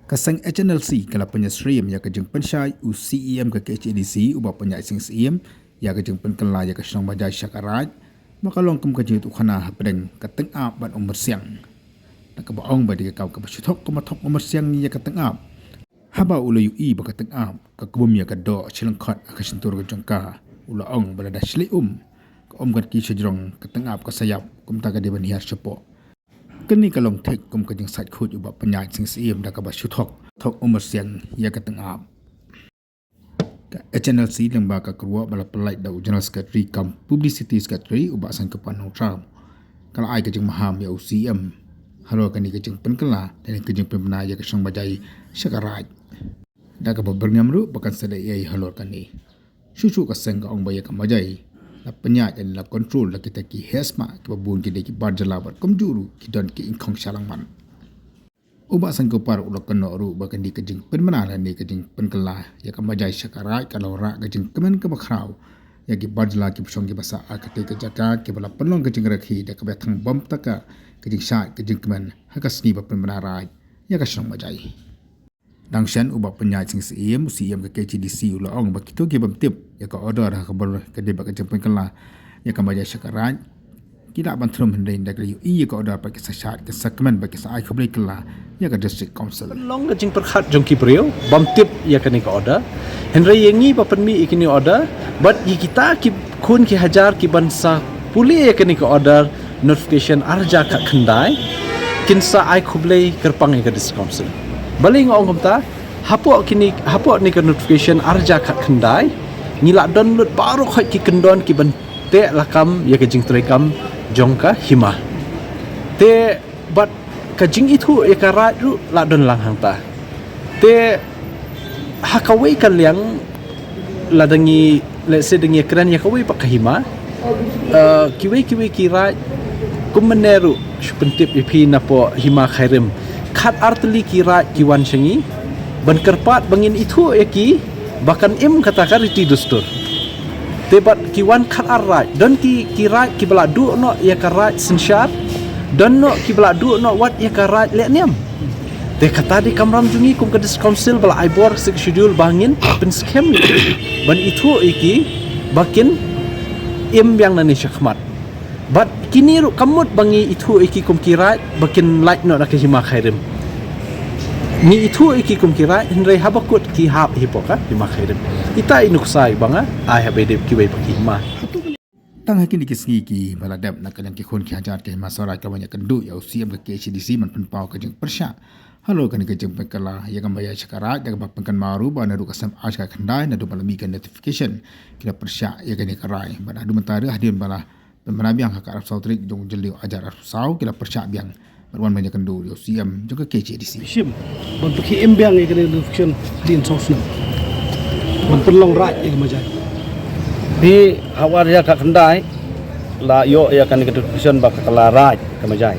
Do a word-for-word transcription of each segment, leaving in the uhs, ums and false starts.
Ka seng H N L C ka la pynïasyriem ïa ka jingpynshai u C E M ka K H A D C u Bah Pynïaid Sing Syiem ïa ka jingpynkylla ïa ka shnong Bajai sha ka Raid, ba ka long kum ka jingïathuhkhana hapdeng ka tyngab bad u myrsiang. Da kaba ong ba dei ka kam kaba shu thok kumba thok u myrsiang ïa ka tyngab. Haba u la ïohi ba ka tyngab ka kbum ïa ka doh shi lyngkhot ha ka shyntur ka jong ka, u la ong ba lada shlei um ka um katki sha jrong ka tyngab ka sa ïap, kumta ka dei ban hiar shapoh. Kane ka long thik kum ka jingsait khuid u Bah Pynïaid Sing Syiem da kaba shu thok thok u myrsiang ïa ka tyngab. Ka H N L C lyngba ka kyrwoh ba la pynlait da u General Secretary cum Publicity Secretary u Bah Sainkupar Nongtram, ka la ai ka jingmaham ïa u C E M halor kane ka jingpynkylla lane ka jingpynbna ïa ka shnong Bajai sha ka Raid. Da kaba byrngem ruh ba kan sa da ei halor kane. Shuh shuh ka seng ka ong ba ïa ka Bajai la pynïaid lane la control da kita ki heh sma kiba bun ki dei ki bar jylla bad kumjuh ruh ki don ki ingkhong shalangmat. U Bah Sainkupar u la kynnoh ruh ba kane ka jingpynbna lane ka jingpynkylla ïa ka Bajai sha ka Raid ka long rah ka jingkmen kaba khraw ïa ki bar jylla kiba shong kiba sah ha katei ka jaka, kiba la pynlong ka jingrakhe da kaba ïathang bymta ka jingshad ka jingkmen ha ka sngi ba pynbna Raid ïa ka shnong Bajai. Dang shen u Bah Pynïaid Sing Syiem, u C E M ka K H A D C, u la ong ba kito ki bym tip ïa ka order ha ka bor ka dei ba ka jingpynkylla ïa ka Bajai sha ka Raid, ki lah ban thrum, hynrei da ka ïohi ïa ka order pat ki sa shad, ki sa kmen bad ki sa ai khublei kylla ïa ka District Council. Pynlong ka jingpyrkhat jong ki briew bym tip ïa kane ka order. Hynrei ïa ngi ba pynmih ïa kane order bad ïa kita ki khun ki hajar ki ban sa pule ïa kane ka order notification ar hajar khatkhyndai, kin sa ai khublei kyrpang ïa ka District Council. Balei nga ong kumta? Hapoh kine, hapoh kane ka notification ar hajar khatkhyndai, ngi la don lut baroh khoit ki kyndon ki ban teh lakam ïa ka jingtrei kam jong ka hima. Te bad ka jingithuh ïa ka Raid ruh la don lang hangta. Te ha kawei ka liang, lada ngi, let's say, da ngi kren ïa kawei pat ka hima, eh, kiwei kiwei ki Raid kum mynne ruh, shu pyntip ïa phi, napoh hima Khyrim khat ar tylli ki Raid ki wan sha ngi ban kyrpad ba ngin ithuh ïa ki ba kan im kata ka riti dustur. Te bad ki wan khat ar Raid, don ki, ki Raid kiba la duh noh ïa ka Raid synshar, don noh kiba la duh noh wat ïa ka Raid lehniam. Te kata dei kamram jong ngi kum ka District Council ba la ai bor Sixth Schedule ba ngin pynskhem ïa ki ban ithuh ïa ki ba kin im biang nangne shakhmat. Bad kine ruh kam mut ba ngi ithuh ïa ki kum ki Raid ba kin lait noh na ka hima Khyrim. Ngi ithuh ïa ki kum ki Raid, hynrei haba kut ki hap hi hapoh ka hima Khyrim. Ita i nuksa ba nga ai ha ba ïadei bad kiwei pat ki hima. Tang ha kine ki sngi kiba la dep, na ka liang ki khun ki hajar ka hima Sohra ka wan ïakynduh ïa u C E M ka K H A D C ban pynpaw ka jingpyrshah halor kane ka jingpynkylla ïa ka Bajai sha ka Raid, da kaba pynkynmaw ruh ba naduh ka snem ar hajar khatkhyndai, naduh ba la mih ka notification, ki la pyrshah ïa kane ka rai. Bad haduh mynta ruh, hadien ba la pynbna biang ha ka arphew saw tarik jong u Jylliew ar hajar arphew saw, ki la pyrshah biang bad wan ban ïakynduh ïa u C E M jong ka K H A D C. Shim ban pynkhie im biang ïa kane ka notification hadien saw snem ban pynlong Raid ïa ka Bajai. Te ha u ar hajar khatkhyndai la ïoh ïa kane ka notification ba ka kylla Raid ïa ka Bajai.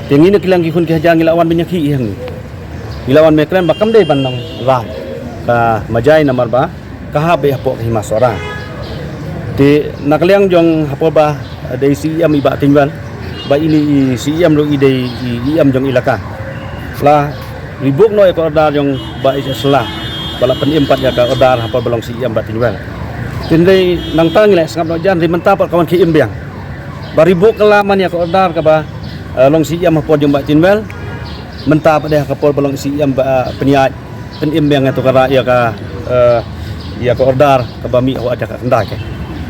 Te ngi na ka liang ki khun ki hajar ngi la wan ban ïakhih ïa ngi. Ngi la wan ban kren ba kam dei ban long Raid ka Bajai namar ba ka hap beit hapoh ka hima Sohra. Te na ka liang jong hapoh ba dei C E M i Bah Tynwell, ba ine i C E M ruh i dei i E M jong i elaka, la rebuk noh ïa ka order jong Bah H S Shylla ba la pynim pat ïa ka order hapoh ba long C E M Bah Tynwell. Te hynrei nangta ngi la sngap noh jan, hynrei mynta pat ka wan khie im biang ba rebuk kylla man ïa ka order kaba, eh, long C E M hapoh jong Bah Tynwell. Mynta pat dei ha ka por ba long C E M ba, ah, Pynïaid, pynim biang ïa tu ka ra-, ïa ka, eh, ïa ka order kaba mih ha u ar hajar khatkhyndai ke.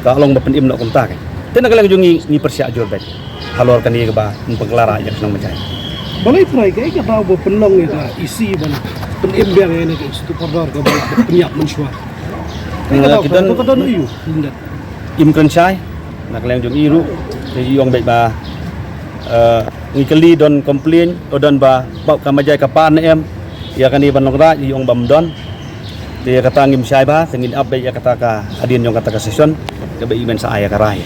Ka long ba pynim noh kumta ke. Te na ka liang jong ngi, ngi pyrshah jur beit halor kane kaba pynkylla ïa ka shnong Bajai. Balei pyrshah, kaei ka daw ba pynlong ïa ka E C ban pynim biang ïa kane ka executive order kaba pynïap mynshuwa? Kaei ka daw, ki don, ka don aïu lyndet? Im kren shai na ka liang jong i ruh, te i ong beit ba, eh, ngi kylli don complain, o don ba, ba ka Bajai ka pan ne em ïa kane ban long Raid, i ong bym don. Te ïa kata ngim shai bha, te ngin ap beit ïa kata ka hadien jong kata ka session kaba i men sa ai ïa ka rai.